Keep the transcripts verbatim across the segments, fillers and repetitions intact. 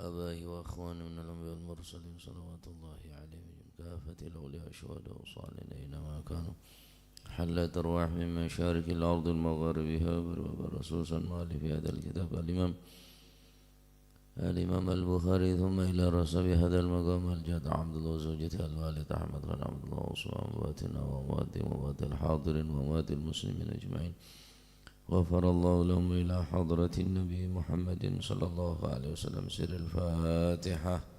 آبائه وإخوانه من الأنبياء والمرسلين، صلوات الله عليهم كافة، الأولياء والشهداء والصالحين أينما كانوا. حلت أرواحهم من مشارق الأرض ومغاربها، برسول صلى الله عليه في هذا الكتاب الإمام الإمام البخاري، ثم إلى رأس هذا المقام الجد عبد الله وزوجته الوالد أحمد بن عبد الله، وأصحاب أمواتنا وأموات وأموات الحاضرين وأموات المسلمين أجمعين. غفر الله لهم إلى حضرة النبي محمد صلى الله عليه وسلم. سر الفاتحة.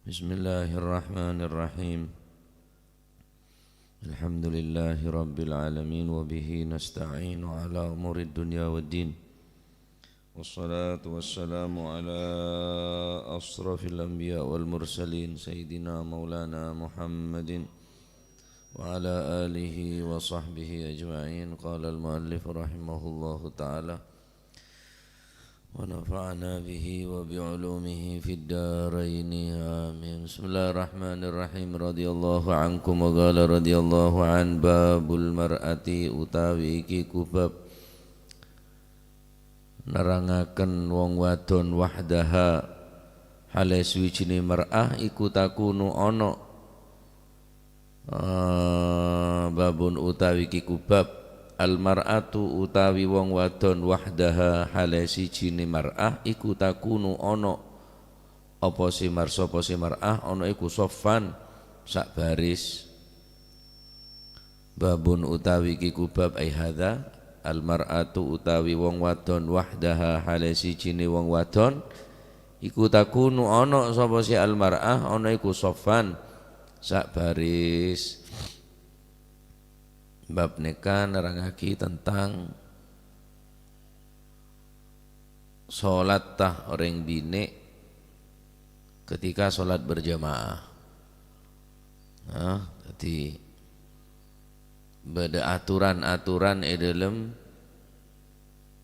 بسم الله الرحمن الرحيم. الحمد لله رب العالمين، وبه نستعين على أمور الدنيا والدين. والصلاة والسلام على أشرف الأنبياء والمرسلين، سيدنا مولانا محمد وعلى آله وصحبه أجمعين. قال المؤلف رحمه الله تعالى، ونفعنا به وبعلومه في الدارين، آمين. بسم الله الرحمن الرحيم. رضي الله عنكم، وقال رضي الله عنه، باب المرأة, utawi iki ku bab nerangaken wong wadon, wahdaha, hale sawijine mar'ah, iku takunu ana. Eh, babun utawi iki ku bab, al mar'atu utawi wong wadon, wahdaha, hale sijine mar'ah, iku takunu ana. Apa se mar-, sapa se mar'ah ana iku soffan, sak baris. Babun utawi iki ku bab, ai hadza, al mar'atu utawi wong wadon, wahdaha hale sijine wong wadon, iku takunu ana sapa se al mar'ah ana iku soffan, sak baris. Bab neka nerangagi tentang solatta oreng bine' ketika solat berjamaah. Nah, jadi bada aturan-aturan e dalem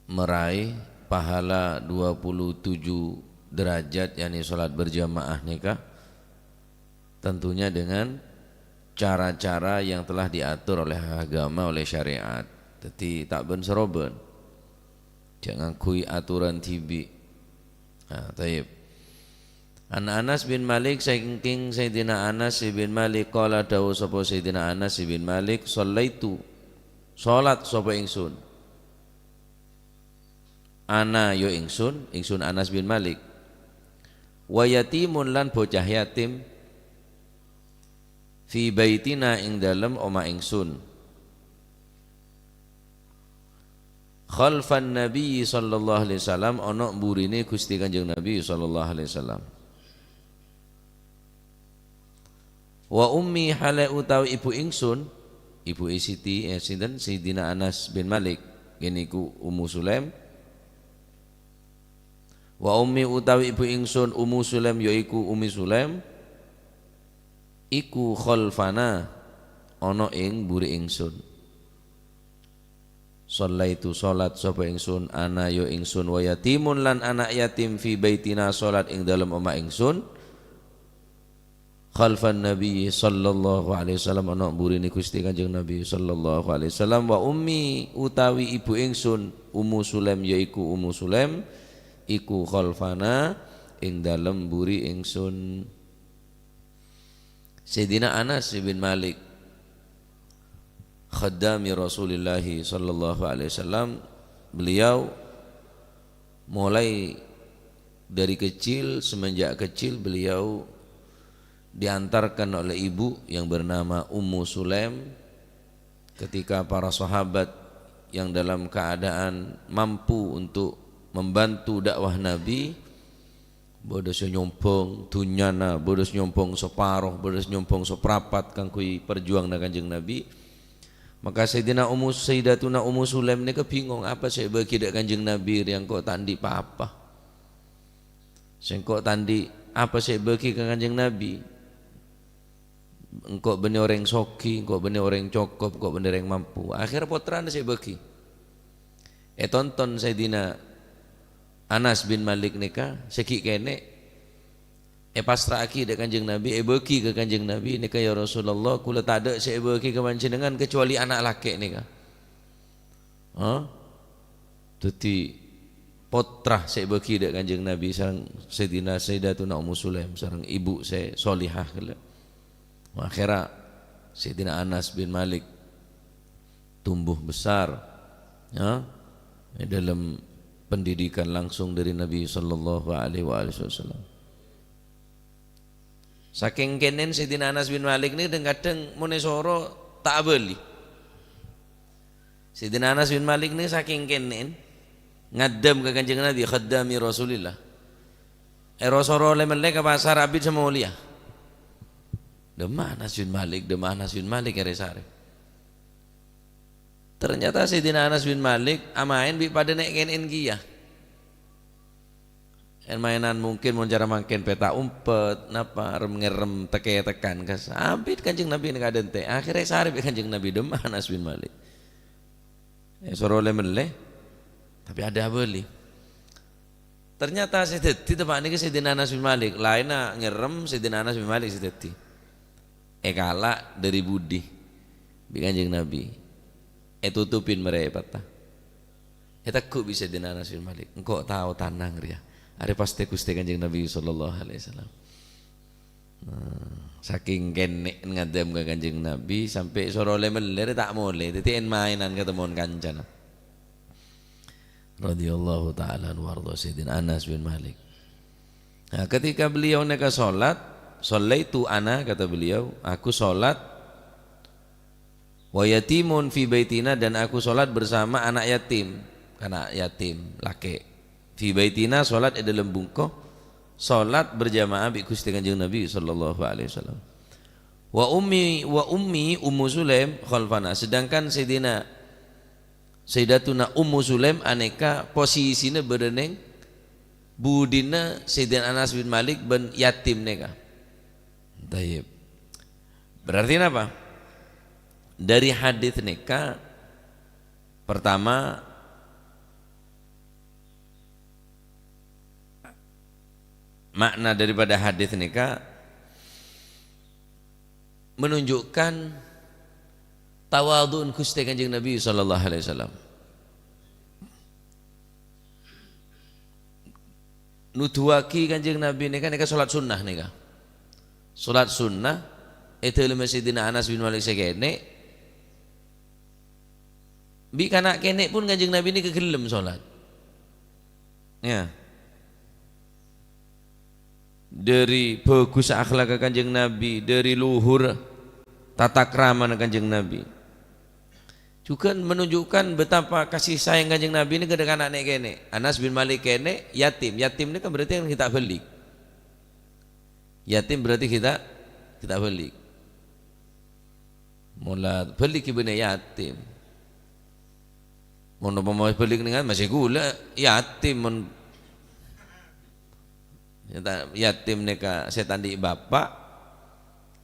meraih pahala dua puluh tujuh derajat, yakni solat berjamaah neka, tentunya dengan cara-cara yang telah diatur oleh agama, oleh syariat. Jadi, tak ben seroben. Ja' ngangghuy aturan dhibi'. Nah, taib. An Anas bin Malik, saking Sayyidina Anas bin Malik, qala, dawuh sapa Sayyidina Anas bin Malik, "Shallaitu, salat sapa ingsun. Ana, ya ingsun, ingsun Anas bin Malik. Wa yatimun, lan bocah yatim, fi baitina, ing dalem oma ingsun." Khalfan Nabi sallallahu alaihi wasallam, ana mburine Gusti Kanjeng Nabi sallallahu alaihi wasallam. Wa ummi, hale utawi ibu ingsun, ibu e Siti, eh, sinten? Sayyidina Anas bin Malik, yaiku Ummu Sulaim. Wa ummi, utawi ibu ingsun, Ummu Sulaim, yaiku Ummi Sulaim, iku khalfana, ana ing mburi ingsun. Shallaitu, salat sapa ingsun, ana, ya ingsun, wa yatimun, lan ana' yatim, fi baitina, salat ing dalem omah ingsun, khalfan Nabi sallallahu alaihi wasallam, ana mburine Gusti Kanjeng Nabi sallallahu alaihi wasallam, wa ummi, utawi ibu ingsun, Ummu Sulaim, yaiku Ummu Sulaim, iku khalfana, ing dalem mburi ingsun. Sayyidina Anas bin Malik, khaddami Rasulillah sallallahu alaihi wasallam, beliau mulai dari kecil, semenjak kecil beliau diantarkan oleh ibu yang bernama Ummu Sulaim. Ketika para sahabat yang dalam keadaan mampu untuk membantu dakwah Nabi, bâdâ sè nyombhâng dhunnyana, bâdâ sè nyombhâng saparo, bâdâ sè nyombhâng saprapat kaangghuy parjuwânganna Kanjeng Nabi. Maka Sayyidina Ummu, Sayyidatuna Ummu Sulaim nèka bingung, "Apa sè èbâgi dâ' Kanjeng Nabi rèya, engko' ta' andi' pa-apa? Sèngko' ta' andi' apa sè èbâgi ka Kanjeng Nabi?" engko' bânnè orèng soghi, engko' bânnè orèng cokop, engko' bânnè orèng mampu. Akhèrra pottrana sè èbâgi. Ètonton Sayyidina Anas bin Malik nèka, sè ghi' kènè', èpasra'aghi dâ' Kanjeng Nabi, èbâgi ka Kanjeng Nabi, nèka, "Ya Rasulullah, kaulâ tadâ' sè èbâgi ka panjhennengngan kecuali ana' lakè' nèka." Ha? Dhâddhi, pottra sè èbâgi dâ' Kanjeng Nabi sareng Sayyidina Sayyidatuna Ummu Sulaim, sareng ibu sè sholihah ghellâ'. Akhèrra Sayyidina Anas bin Malik tumbuh besar, ya, è dâlem pendidikan langsung dâri Nabi sallallahu alaihi wa alihi wasallam. Sakèng kènè'en Sayyidina Anas bin Malik nèka dhâng-kadhâng mon èsoro ta' abâli. Sayyidina Anas bin Malik nèka sakèng kènè'en ngaddhâm ka Kanjeng Nabi, khaddami Rasulillah. Èro-soro lè-mellè ka pasar abit sè molèya. Dhimma Anas bin Malik, dhimma Anas bin Malik, èrè-sarè. Ternyata Sayyidina Anas bin Malik amaèn bi' padâ nè'-kènè'en kèya. Èn-maènan mungkin mon cara mangkèn pèta' ompet, napa, rem-ngèrrem tèkè-tèkèn, kas-, abit Kanjeng Nabi nèka adhânte'. Akhèrra èsarè bi' Kanjeng Nabi, dhimma Anas bin Malik. Èsoro lè-mellè, tapè adâ' abâli. Ternyata sè dhâddhi teppa' nèka Sayyidina Anas bin Malik, laènna ngèrrem Sayyidina Anas bin Malik sè dhâddhi. Èkala' dâri budi bi' Kanjeng Nabi. Ètotopin marèpetta. Ètegghu' bi' Sayyidina Anas bin Malik. "Engko' tao tanang rèya. Arè pastè Ghustè Kanjeng Nabi sallallahu alaihi wasallam." Nah, sakèng kènè' ngaddhâm ka Kanjeng Nabi, sampè' soro lè-mellè rè ta' molè. Dhâddhi èn-maènan katemmon kancana. Radhiyallahu ta'ala anhu warḍha Sayyidina Anas bin Malik. Nah, ketika beliau nèka sholat, "Shallaitu ana," kata beliau, "aku sholat, wa yatimun fi baitina, dan aku sholat bersama anak yatim," kana' yatim lakè'. "Fi baitina," sholat è dâlem bungko, sholat berjamaah bi' Ghustè Kanjeng Nabi sallallahu alaihi wasallam. "Wa ummi, wa ummi Ummu Sulaim khalfana," sedangkan Sayyidina Sayyidatuna Ummu Sulaim anèka posisina bâdâ neng budina Sayyidina Anas bin Malik bân yatim nèka. Tayyib. Berarti napa? Dâri hadits nèka, pertama, makna daripada hadits nèka menunjukkan tawadhu'un Ghustè Kanjeng Nabi sallallahu alaihi wasallam. Nuduwaghi Kanjeng Nabi nèka, nèka sholat sunnah nèka. Sholat sunnah è dâlemma Sayyidina Anas bin Malik sè kènè', bi' kana' kènè' pun Kanjeng Nabi nèka ghellem sholat. Ya. Dâri bhâghus akhlakka Kanjeng Nabi, dâri luhur tata kramana Kanjeng Nabi. Jhughân menunjukkan betapa kasih sayang Kanjeng Nabi nèka dâ' kana' nè'-kènè'. Anas bin Malik kènè' yatim. Yatim nèka berarti kan ghi' ta' bâli'. Yatim berarti ghi' ta', ghi' ta' bâli'. Mon la bâli' ghi' bânnè yatim. Mon umpama bâli' nèngan masè ghulâ yatim mon. Ya ta-, yatim nèka sè ta' andi' bapa',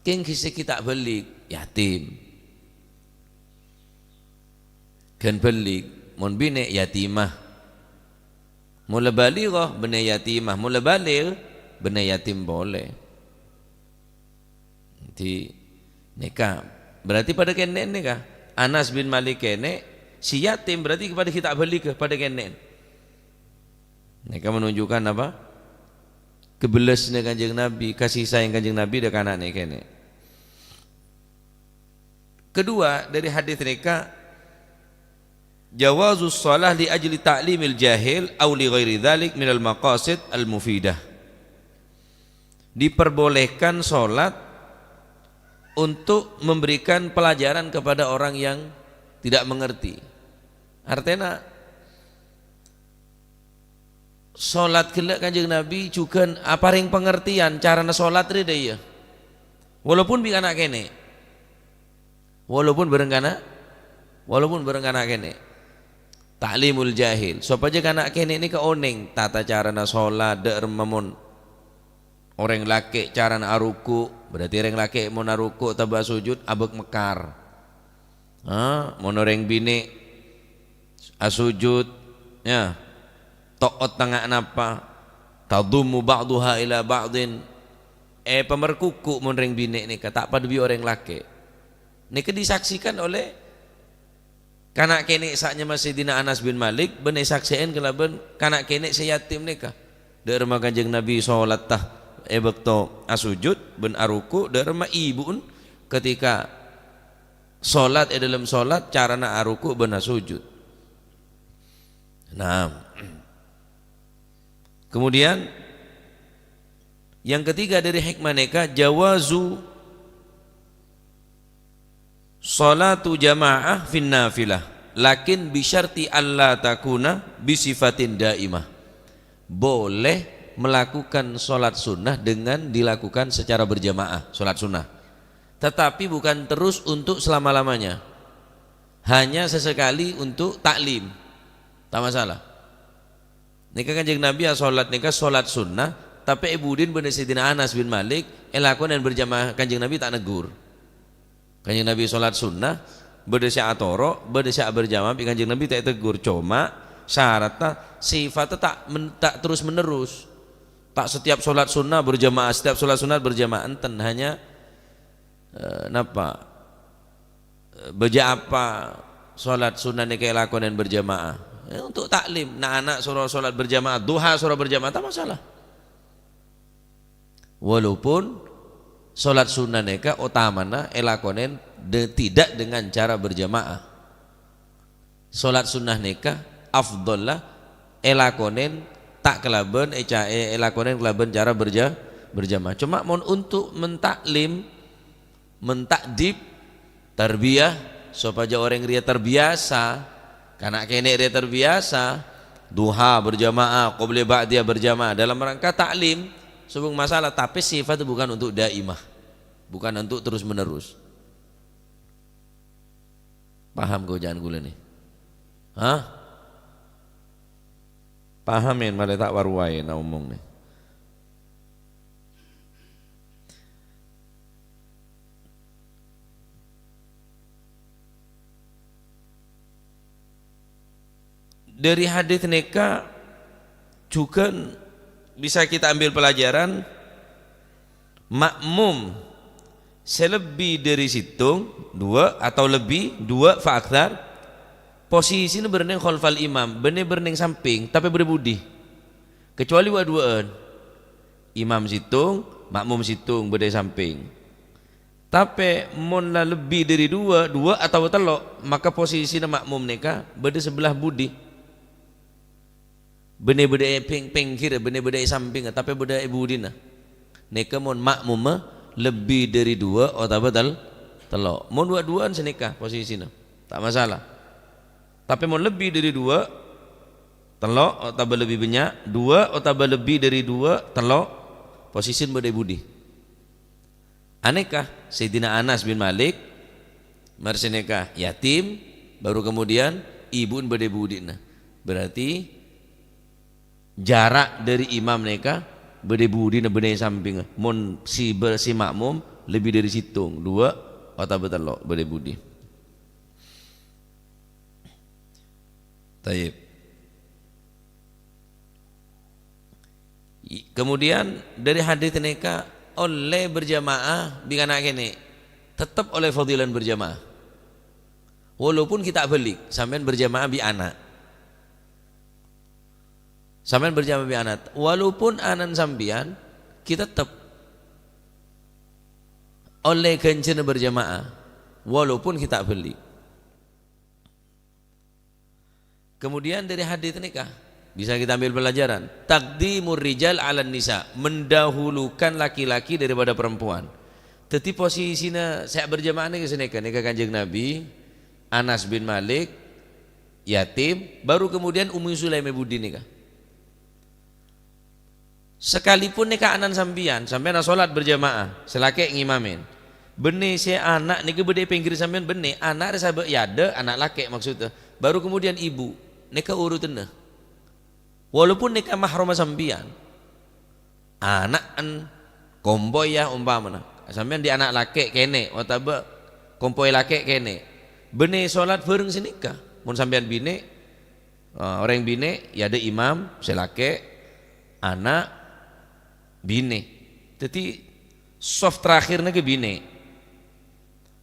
kèng ghi' sè ghi' ta' bâli', yatim. Ghân bâli', mon binè' yatimah. Mon la bâligha, bânnè yatimah. Mon la bâligh, bânnè yatim polè. Dhâddhi, nèka berarti padâ kènè'en nèka. Anas bin Malik kènè', sè yatim berarti padâ ghi' ta' bâlighâ, padâ kènè'en. Nèka menunjukkan apa? Kebellasna Kanjeng Nabi, kasih sayang Kanjeng Nabi dâ' kana' nè'-kènè'. Kedua, dâri hadits nèka, jawazus shalah li ajli ta'limil jahil aw li ghairi dzalik minal maqasid al mufidah. Diperbolehkan sholat untuk memberikan pelajaran kepada orang yang tidak mengerti. Artèna, sholat ghellâ' Kanjeng Nabi jhughân aparèng pangartèyan carana sholat rè dâ' iyâ. Walaupun bi' kana' kènè'. Walaupun bhâreng kana', walaupun bhâreng kana' kènè'. Ta'limul jahil. Sopajâ kana' kènè' nèka onèng tata carana sholat, dâ' remma mon Orèng lakè' carana aruku', berarti orèng lakè' mon aruku' otabâ asojud abâk mekkar. Ha, mon orèng binè' asojud, ya, to'ot tengnga napa, tadhummu ba'dhuha ila ba'dhin, èpamerkuku' mon rèng binè' nèka ta' padâ bi' orèng lakè'. Nèka disaksikan oleh kana' kènè' sè nyama Sayyidina Anas bin Malik bân èsaksè'è kalabân kana' kènè' sè yatim nèka. Dâ'remma Kanjeng Nabi solatta è bâkto asojud bân aruku', dâ'remma ibu'en ketika solat è dâlem solat carana aruku' bân asojud. Nah, kemudian yang ketiga dari hikmah nèka, jawazu sholatu jama'ah fin nafilah, lakin bisyarti alla takuna bisifatin daimah. Boleh melakukan sholat sunnah dengan dilakukan secara berjamaah, sholat sunnah. Tetapi bukan terus untuk selama-lamanya. Hanya sesekali untuk taklim. Ta' masalah. Nèka Kanjeng Nabi asolat nèka solat sunnah, tapè è budina bâdâ Sayyidina Anas bin Malik, èlakonè berjamaah, Kanjeng Nabi ta' neggur. Kanjeng Nabi solat sunnah, bâdâ sè atoro', bâdâ sè aberjamaah, bi' Kanjeng Nabi ta' èteggur. Coma, syaratnya sifatnya ta' men-, ta' terus-menerus. Ta' setiap solat sunnah berjamaah, setiap solat sunat berjamaah. Enten, hanya, eh, napa? Bâjâ apa solat sunnah nèka èlakonè berjamaah? Ya, untuk taklim. Na'-ana' soro solat berjamaah, duha soro berjamaah, ta' masalah. Walaupun solat sunnah nèka otamana èlakonè de-, tidak dengan cara berjamaah. Solat sunnah nèka afdhalla èlakonè ta' kalabân èca-, è-, èlakonè kalabân cara berja-, berjamaah. Coma mon untuk mentaklim, menta'dib, tarbiyah, sopajâ orèng rèya terbiasa, kana' kènè' rèya terbiasa, duha berjamaah, qobliyah ba'diyah berjamaah, dalam rangka taklim, sobung masalah, tapè sifatnya bukan untuk daimah, bukan untuk terus-menerus. Paham koca'an kaulâ nè? Hah? Paham, yèn malè ta' waruwaè na omong nè. Dâri hadis nèka jhughân bisa kita ambil pelajaran, makmum sè lebbi dâri sèttong, duwâ' atau lebbi, duwâ' fa aktsar, posisina bârnèng khalfal imam, bânnè bârnèng sampèng, tapè bâdâ è budi. Kecuali wâ'-duwâ'ân. Imam sèttong, makmum sèttong bâdâ è sampèng. Tapè mon la lebbi dâri duwâ', duwâ' otabâ tello', maka posisina makmum nèka bâdâ sebelah budi. Bânnè bâdâ è pèng-, pèngghirrâ, bânnè bâdâ è sampèngnga, tapè bâdâ è budina. Nèka mon makmumma lebbi dâri duwâ' otabâ tel-, tello'. Mon wâ'-duwâ'ân sanèka posisina, ta' masalah. Tapè mon lebbi dâri duwâ', tello' otabâ lebbi bânnya', duwâ' otabâ lebbi dâri duwâ', tello', posisina bâdâ è budi. Anèka, Sayyidina Anas bin Malik, marè sanèka yatim, baru kemudian ibu'na bâdâ è budina. Berarti jarak dâri imam nèka bâdâ è budina, bânnè è sampèngnga. Mon si ber-, si makmum lebbi dâri sèttong, duwâ' otabâ tello' bâdâ è budi. Tayyib. I-, kemudian dâri hadis nèka ollè berjamaah bi' kana' kènè', tettep ollè fadilah berjamaah. Walaupun ghi' ta' bâlik, sampèyan berjamaah bi' ana'. Sampèyan berjamaah bi' ana', walaupun ana'na sampèyan, ghi' tettep ollè ghânjhârânna berjamaah, walaupun ghi' ta' bâlik. Kemudian dâri hadis nèka bisa kita ambil pelajaran, taqdimur rijal 'alan nisa, mendahulukan laki-laki daripada perempuan. Dhâddhi posisina sè berjamaah nèka sanèka, nèka Kanjeng Nabi, Anas bin Malik, yatim, baru kemudian Ummu Sulaim è budi nèka. Sakalipun nèka ana'na sampèyan, sampèyan asolat berjamaah, sè lakè' ngimamè. Bânnè sè ana' nèka bâdâ è pèngghir sampèyan, bânnè, ana' rè sabâ' è adâ', ana' lakè' maksudnya. Baru kemudian ibu, nèka urutanna. Walaupun nèka mahromma sampèyan, ana'na Kompoy, ya, ompamana. Sampèyan andi' ana' lakè' kènè', otabâ kompoy lakè' kènè'. Bânnè solat bhâreng sè nèka. Mon sampèyan binè', eh, orèng binè', ya adâ' imam, sè lakè', ana', binè'. Dhâddhi, sof terakhir nèka binè'.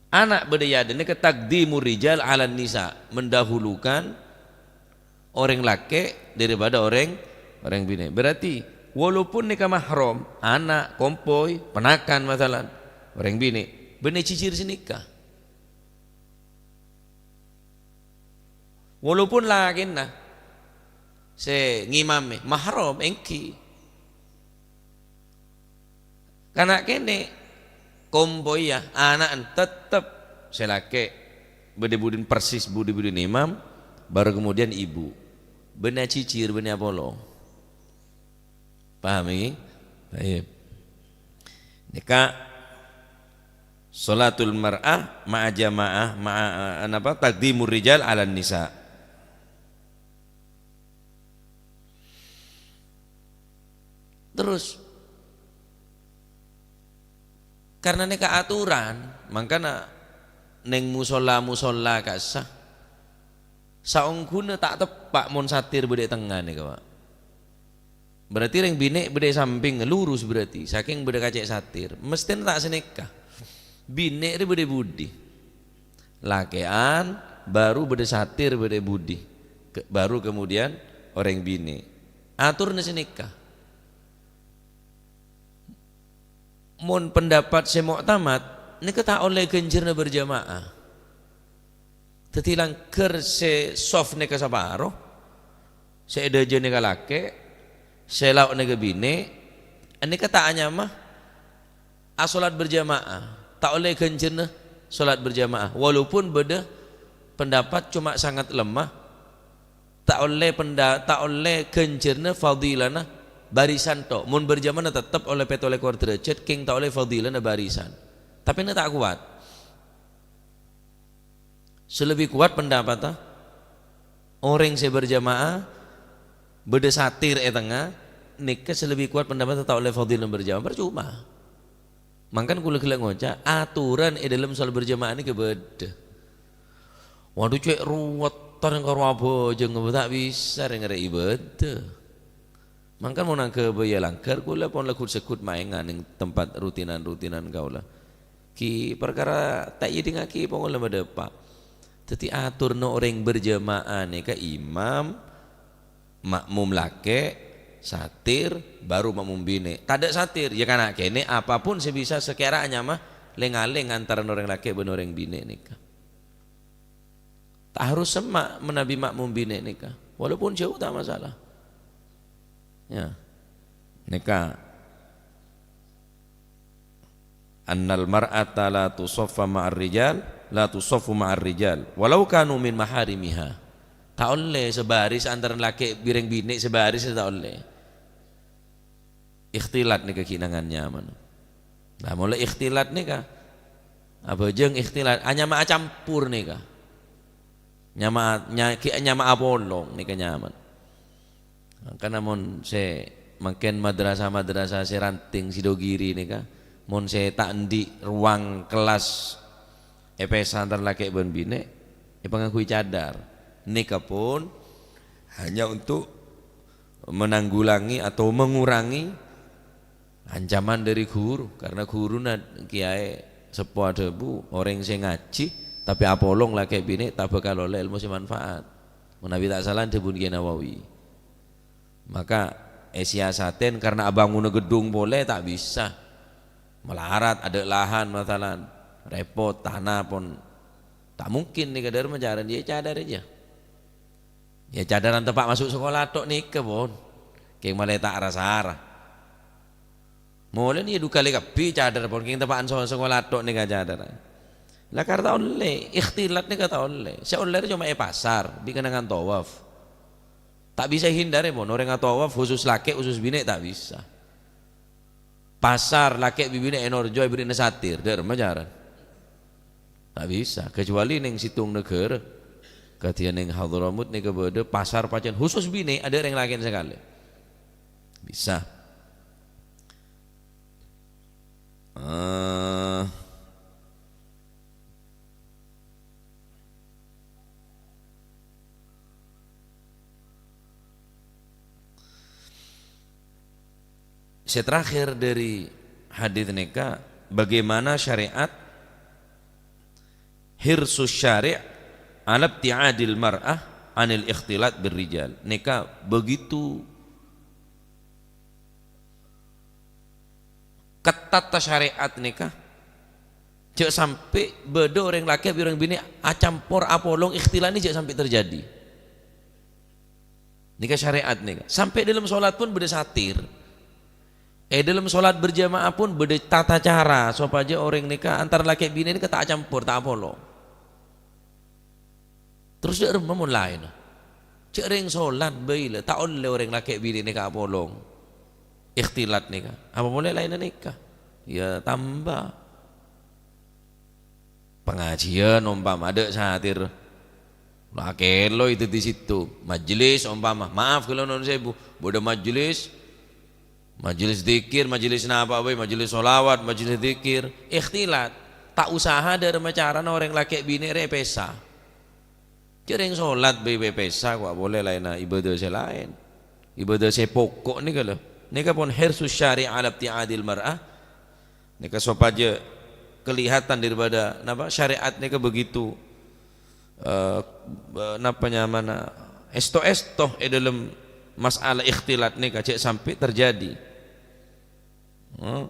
Ana' bâdâ è adâ' nèka taqdimur rijal 'alan nisa, mendahulukan orèng lakè' daripada orèng, orèng binè'. Berarti, walaupun nèka mahram, ana', kompoy, ponakan, masalan, orèng binè', bânnè jhijhir sè nèka. Walaupun lakèna sè ngimamè, mahram, èngghi. Kana' kènè', kompoy, ya, ana'na tettep sè lakè', budi-budina persis budi-budina imam, baru kemudian ibu. Bânnè jhijhir, bânnè apolong. Paham ini? Tayyib. Nèka sholatul mar'ah ma'a jama'ah, ma'a, eh, napa? Taqdimur rijal 'alan nisa. Terus, karena nèka aturan, mangkana neng musolla-musolla ka'issa, saongghuna ta' teppa' mon satir bâdâ è tengnga nèka, Pak. Berarti rèng binè' bâdâ è samping, lurus berarti, sakèng bâdâ kacè' satir. Mesthèna ta' sanèka. Binè' rè bâdâ è budi? Lakè'an, baru bâdâ satir bâdâ è budi? Ke-, baru kemudian orèng binè'. Atorra sanèka. Mon pendapat sè mu'tamad, nèka ta' ollè ghânjhârna berjamaah. Dhâddhi langghâr sè sof nèka saparo, sè è dâjâ nèka lakè', sè lao' nèka binè', nèka ta' anyama asolat berjamaah, ta' ollè ghânjhârna solat berjamaah, walaupun bâdâ pendapat coma sangat lemah, ta' ollè penda-, ta' ollè ghânjhârna fadilana barisan tok. Mon berjamaah tettep ollè pètto lèkor derajat, kèng ta' ollè fadilana barisan. Tapè nèka ta' kowat. Sè lebbi kowat pendapatta, orèng sè berjamaah bâdâ satir è tengnga, nèka sè lebbi kowat pendapatta ta' ollè fadilana berjamaah, parcoma. Mangkana kaulâ ghellâ' ngoca', aturan è dâlem sholat berjamaah nèka bâdâ. Waduh, cè' ruwet, tarèng karo abhâjâng, ta' bisa rèng-orèng ibâdâ. Mangkana mon anggâbâ ya langghâr, kaulâ pon la ghut-segghut maènga neng tempat rutinan-rutinan kaulâ. Ghi parkara ta' èdingngaghi pon la madâpa'. Dhâddhi atorra orèng berjamaah nèka imam, ma'mum lakè', satir, baru ma'mum binè'. Tadâ' satir, ya kana' kènè', apapun sè bisa sakèra anyama lèng-alèng antarana orèng lakè' bân orèng binè' nèka. Ta' harus semma' manabi ma'mum binè' nèka. Walaupun jhâu ta' masalah. Ya. Nèka, "Annal mar'ata la tusaffa ma'ar rijal, la tusaffu ma'ar rijal, walau kanu min maharimiha." Ta' ollè sabaris antarana lakè' bân rèng binè' sabaris ta' ollè. Ikhtilat nèka ghi' nangan nyaman. Nah, molaè ikhtilat nèka, abhâjâng ikhtilat, anyama acampur nèka. Nyama, nya-, ghi' anyama apolong nèka nyaman. Mangkana mon sè mangkèn madrasah-madrasah sè ranting Sidogiri nèka, mon sè ta' andi' ruang kelas èpèsa antarana lakè' bân binè', èpangangghuy cadar. Nèka pon hanya untuk menanggulangi atau mengurangi ancaman dâri ghuru, karna ghuruna kiyaè seppo adhâbu, orèng sè ngajhi tapè apolong lakè' binè' ta' bhâkal ollè èlmo sè manfaat. Manabi ta' sala dhâbuna Kiai Nawawi. Maka èsiyasaten karna abhânguna ghedhung polè ta' bisa. Malarat, adâ' lahan masalan, rèpot, tana pon ta' mungkin nèka dârma carana, ya cadar rèya. Ya, cadaran teppa' maso' sakola tok nèka, pon. Kèng malè ta' ra-sara. Molèna ya du kalè kabbhi cadar, pon. Kèng teppa'an so-, sakola tok nèka cadar. La kar ta' ollè, ikhtilat nèka ta' ollè. Sè ollè rè coma è pasar, bi' kennengngan tawaf. Ta' bisa èhindar, pon. Orèng atawaf khusus lakè', khusus binè' ta' bisa. Pasar, lakè' bibinè' ènorjhâ èbherri'na satir, dâ' remma carana. Ta' bisa, kecuali neng sèttong naghârâ. Kadhiyâ neng Hadramut nèka bâdâ pasar pacèn khusus binè', adâ' rèng lakè'na sakalè. Bisa. Eh, sè terakhir dari hadis nèka, bagaimana syariat hirsus syari' ala ibti'adil mar'ah anil ikhtilat bir rijal. Nèka begitu kettatta syariat nèka, jhâ' sampè' bâdâ orèng lakè' bi' orèng binè' acampor apolong, ikhtilat nèka jhâ' sampè' terjadi. Nèka syariat nèka. Sampè' dâlem sholat pun bâdâ satir. È dâlem sholat berjamaah pun bâdâ tata cara sopajâ orèng nèka antara lakè' binè' nèka ta' acampor, ta' apolong. Terros dâ' remma mon laènna? Jhâ' rèng sholat bhâi la, ta' ollè orèng lakè' binè' nèka apolong. Ikhtilat nèka. Apa polè laènna nèka? Ya, tamba. Pangajiân ompama, adâ' satir. La kèlo itu di situ. Majelis ompama. Maaf kalau non sewu. Bâdâ majelis. Majelis dzikir, majelis napa bhâi, majelis sholawat, majelis dzikir, ikhtilat. Ta' usaha dâ' remma carana orèng lakè' binè' rè èpèsa. Jhâ' rèng sholat bhâi èpèsa, kok polè laènna ibadah sè laèn. Ibadah sè pokok nèka lho. Nèka pon hirsus syari' ala ibti'adil mar'ah. Nèka sopajâ kelihatan daripada napa syariat nèka begitu eh, eh, napa nyamana, èsto-èsto è dâlem masalah ikhtilat nèka jhâ' sampè' terjadi. Hmm.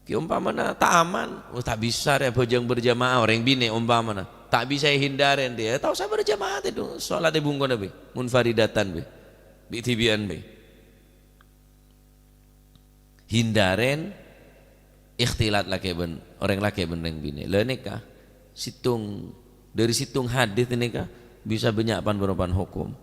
Ki ompamana ta' aman, oh, ta' bisa rè abhâjâng berjamaah orèng binè' ompamana. Ta' bisa èhindarè, ta' osa berjamaah tèdung, sholat è bungkona bhâi, munfaridatan bhâi, bi'-dhibi'ân bhâi. Hindarèn ikhtilat lakè' bân, orèng lakè' bân rèng binè'. La nèka, sèttong, dâri sèttong hadis nèka bisa bânnya' pan-bâropan hokom.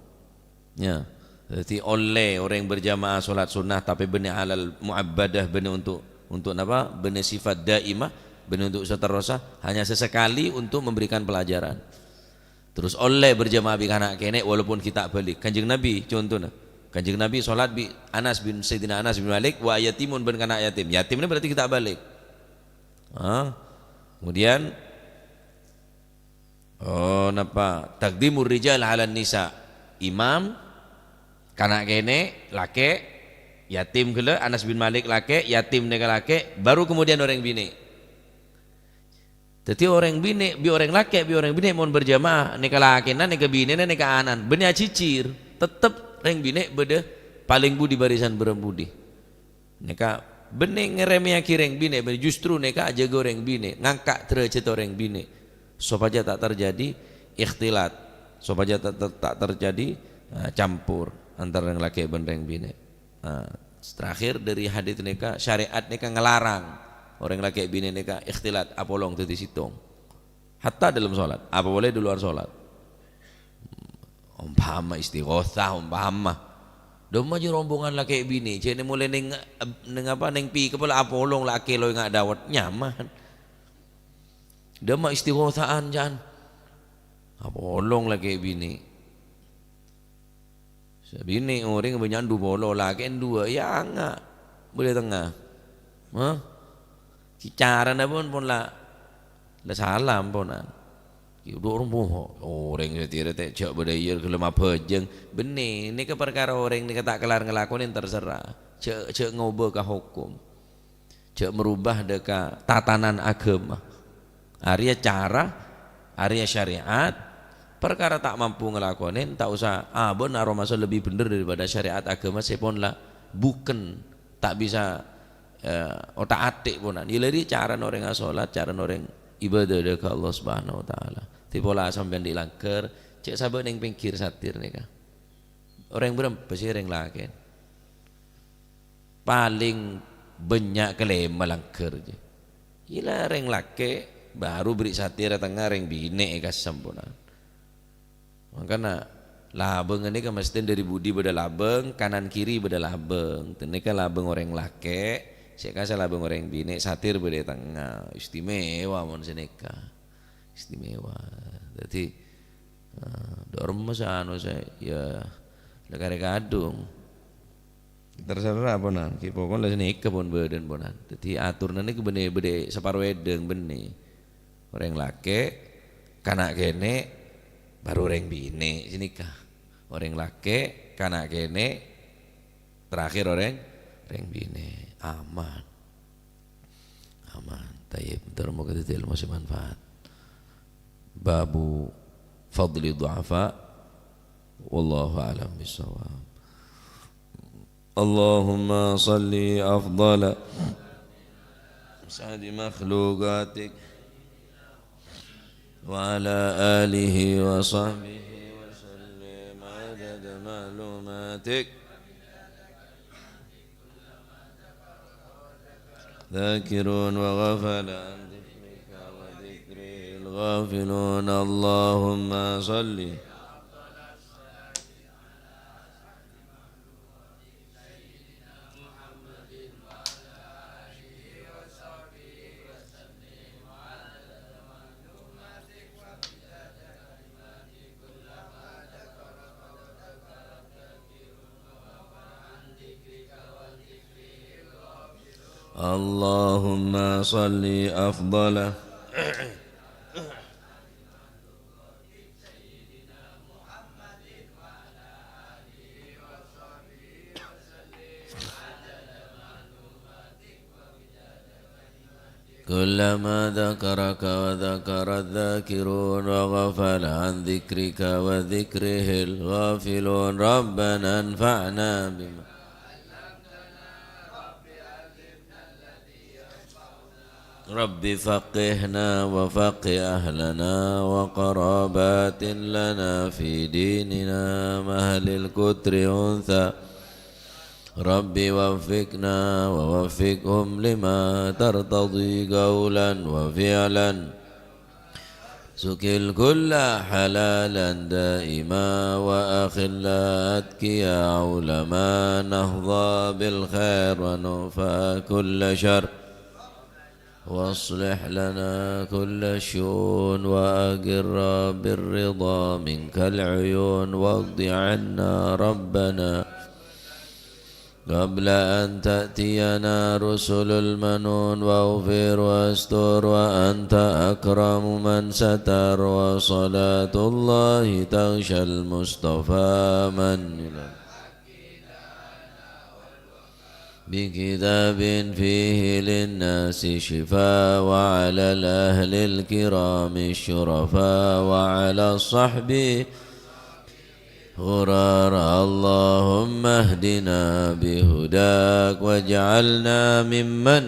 Ya. Dhâddhi ollè orèng berjamaah sholat sunnah, tapè bânnè alal mu'abbadah, bânnè untuk, untuk napa? Bânnè sifat daimah, bânnè untuk seterusnya, hanya sesekali untuk memberikan pelajaran. Terros ollè berjamaah bi' kana' kènè' walaupun ghi' ta' bâlig. Kanjeng Nabi, contona. Kanjeng Nabi sholat bi' Anas bin, Sayyidina Anas bin Malik, wa yatimun bân kana' yatim. Yatim nèka berarti ghi' ta' bâlig. Ah. Kemudian, oh, napa? Taqdimur rijal 'alan nisa. Imam, kana' kènè', lakè', yatim ghellâ', Anas bin Malik lakè', yatim nèka lakè', baru kemudian orèng binè'. Dhâddhi orèng binè', bi' orèng lakè', bi' orèng binè' mon berjamaah, nèka lakèna, nèka binèna, nèka ana'na, bânnè ajhijhir, tettep rèng binè' bâdâ palèng budi barisan bârâmpa budi. Nèka bânnè ngarèmèyaghi rèng binè', bânnè justru nèka ajâgâ orèng binè', ngangka' dârâjhât orèng binè', sopajâ ta' terjadi ikhtilat, sopajâ ta', ta', ta' terjadi, eh, campor antara rèng lakè' bân rèng binè'. Nah, terakhir dâri hadis nèka, syariat nèka ngelarang orèng lakè' binè' nèka ikhtilat, apolong dhâddhi sèttong. Hatta dalam sholat, apa polè di luar sholat. Ompama istighosah, ompama. Dâ' emma jhâ' rombongan lakè' binè', jhâ' nè molè nèng, nèng apa, nèng pè' kepala apolong la akèlo nga' dâwât, nyaman. Dâ' emma istighosaan, jhân. Apolong lakè' binè'. Sabinè' orèng bânnya' du polo, lakè'na duwâ', ya nga' bâdâ è tengnga. Hah? Ki carana pon, pon la, la sala amponan. Ki dhu' rompo, orèng satèya rè ta' jhâ' bâdâ iyâ ghellem abhâjâng. Bânnè, nèka parkara orèng nèka ta' kellar ngalakonè terserah. Jhâ', jhâ' ngobâ ka hokom. Jhâ' merubah dâ' ka tatanan aghâma. Arèya cara, arèya syariat, parkara ta' mampu ngalakonè, ta' osa abâ'na aromasa lebbi bhendher daripada syariat aghâma sè pon la buken, ta' bisa, eh, otak-atik ponan. Yâ la rèya carana orèng asolat, carana orèng ibadah dâ' ka Allah Subhanahu wa Ta'ala. Dhâddhi pola sampèyan dhi' langghâr, jhâ' sabâ' nèng pèngghir satèya nèka. Orèng bârâmpa sè orèng lakè'. Palèng bânnya' kalèma langghâr, jâ. Iyâ la rèng lakè', baru bâri' satèya rè tengnga rèng binè' èkasamponan. Mangkana, labâng ghânèka mastè dâri budi bâdâ labâng, kanan kiri bâdâ labâng. Ghânèka labâng orèng lakè', sè kasa labâng orèng binè', satèya bâdâ è tengnga. Istimewa mon sanèka. Istimewa. Dhâddhi, eh, dâ' remma sè anu sè, ya, la karè kadhung. Terserah ponan, ki pokon la sanèka pon bâdâna ponan. Dhâddhi atoranna nèka bânnè bâdâ saparo èdhâng bânnè. Orèng lakè', kana' kènè', baru orèng binè' sanèka. Orèng lakè', kana' kènè', terakhir orèng, orèng binè'. Aman. Aman. Tayyib. Mudah-mudahan dhâddhi ilmu sè manfaat. Babu fadli du'afa. Wallahu a'lam bishawab. اللهم صل أفضل سيد مخلوقاتك وعلى آله وصحبه وسلم عدد معلوماتك. ذاكرون وغفل عن ذكرك وذكره الغافلون. اللهم صل اللهم صل أفضل كلما ذكرك وذكر الذاكرون وغفل عن ذكرك وذكره الغافلون. ربنا انفعنا بما رب فقهنا وفقه أهلنا وقرابات لنا في ديننا مع أهل القطر أنثى. رب وفقنا ووفقهم لما ترتضي قولا وفعلا. سكل كل حلالا دائما وأخلا أتقيا علما نحظى بالخير ونكفى كل شر. وأصلح لنا كل الشؤون وأقر بالرضا منك العيون واقض عنا ربنا قبل أن تأتينا رسل المنون واغفر واستر وأنت أكرم من ستر وصلاة الله تغشى المصطفى من بكتاب فيه للناس شفاء وعلى الأهل الكرام الشرفاء وعلى الصحب غرار. اللهم اهدنا بهداك واجعلنا ممن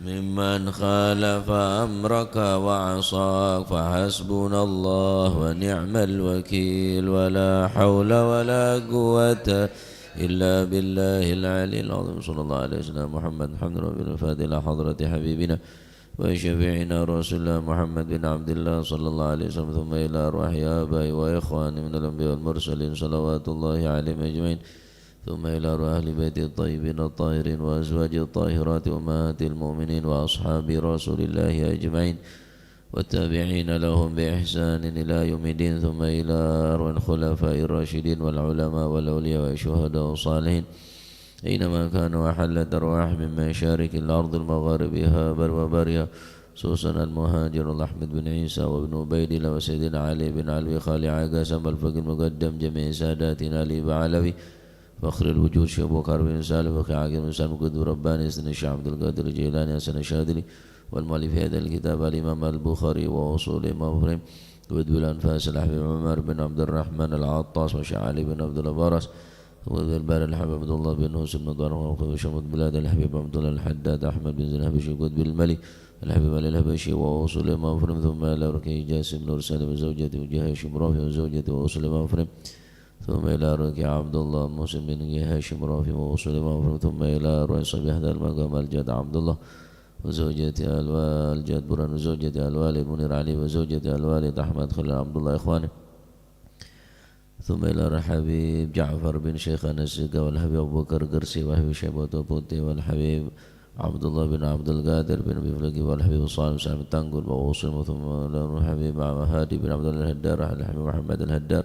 ممن خالف أمرك وعصاك، فحسبنا الله ونعم الوكيل، ولا حول ولا قوة إلا بالله العلي العظيم. صلى الله على سيدنا محمد، الحمد لله الفاتح إلى حضرة حبيبنا وشفيعنا رسول الله محمد بن عبد الله، صلى الله عليه وسلم، ثم إلى أرواح آبائي وإخواني من الأنبياء والمرسلين، صلوات الله عليهم أجمعين. ثم إلى أرواح أهل بيته الطيبين الطاهرين وأزواجه الطاهرات أمهات المؤمنين وأصحاب رسول الله أجمعين والتابعين لهم بإحسان إلى يوم الدين. ثم إلى أرواح الخلفاء الراشدين والعلماء والأولياء والشهداء والصالحين أينما كانوا وحلت أرواحهم من مشارق الأرض المغاربها بر وبرها، خصوصا المهاجر الأحمد بن عيسى وابن عبيد الله وسيدنا علي بن علوي خالع قاسم الفقيه المقدم جميع ساداتنا آل بعلوي فخر الوجود شيخ بكر بن سالم فقيه عاقل بن سالم قطب رباني سيدنا الشيخ عبد القادر الجيلاني حسن الشاذلي والمؤلف هذا الكتاب الإمام البخاري وأصول مفرم قطب الأنفاس الحبيب عمر بن عبد الرحمن العطاس والشيخ علي بن عبد الله برس وقطب البلاد الحبيب عبد الله بن مسلم بن طارق وقطب شمس البلاد الحبيب عبد الله الحداد أحمد بن زين الحبشي قطب الملك الحبيب علي الحبشي وأصول مفرم ثم إلى ركن جاسم نور سالم وزوجته وجاه هاشم رافع وزوجته وأصول مفرم ثم إلى ركن عبد الله مسلم بن هاشم رافع وأصول مفرم ثم إلى ركن صبي هذا المقام الجد عبد الله وزوجته الوالد الجد برهان وزوجته الوالد منير علي وزوجته الوالد أحمد خليل عبد الله إخوانه. ثم إلى الحبيب جعفر بن شيخنا السقا والحبيب أبو بكر قرسي والحبيب شيبة بوتي والحبيب عبد الله بن عبد القادر بن أبي فلك والحبيب صالح بن سعد بن تنقل وأوصي المثمن الحبيب مع هادي بن عبد الله الهدار الحبيب محمد الهدار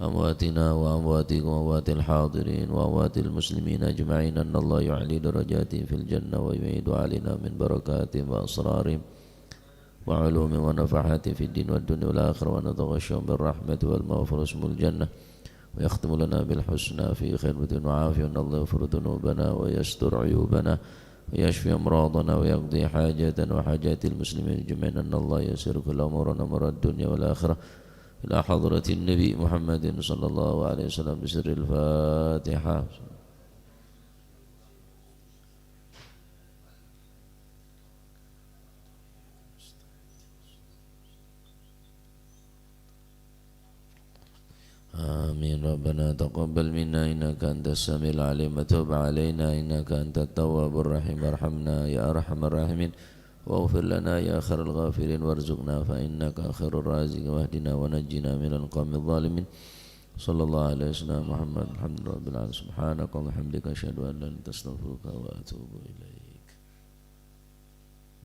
أمواتنا وأمواتكم وأموات الحاضرين وأموات المسلمين أجمعين أن الله يعلي درجاتهم في الجنة ويميد علينا من بركاتهم وأسرارهم وعلوم ونفحات في الدين والدنيا والآخرة، وأن يتغشاهم بالرحمة والمغفرة ويسكنهم الجنة، ويختم لنا بالحسنى في خير مدن وعافية، وأن الله يغفر ذنوبنا ويستر عيوبنا ويشفي أمراضنا ويقضي حاجاتنا وحاجات المسلمين أجمعين، أن الله يسر كل أمورنا أمور الدنيا والآخرة إلى حضرة النبي محمد صلى الله عليه وسلم بسر الفاتحة. آمين. ربنا تقبل منا إنك أنت السميع العليم وتب علينا إنك أنت التواب الرحيم وارحمنا يا أرحم الراحمين واغفر لنا يا خير الغافرين وارزقنا فإنك خير الرازقين واهدنا ونجنا من القوم الظالمين. صلى الله على سيدنا محمد. الحمد لله رب العالمين. سبحانك اللهم وبحمدك أشهد أن لا إله إلا أنت أستغفرك وأتوب إليك.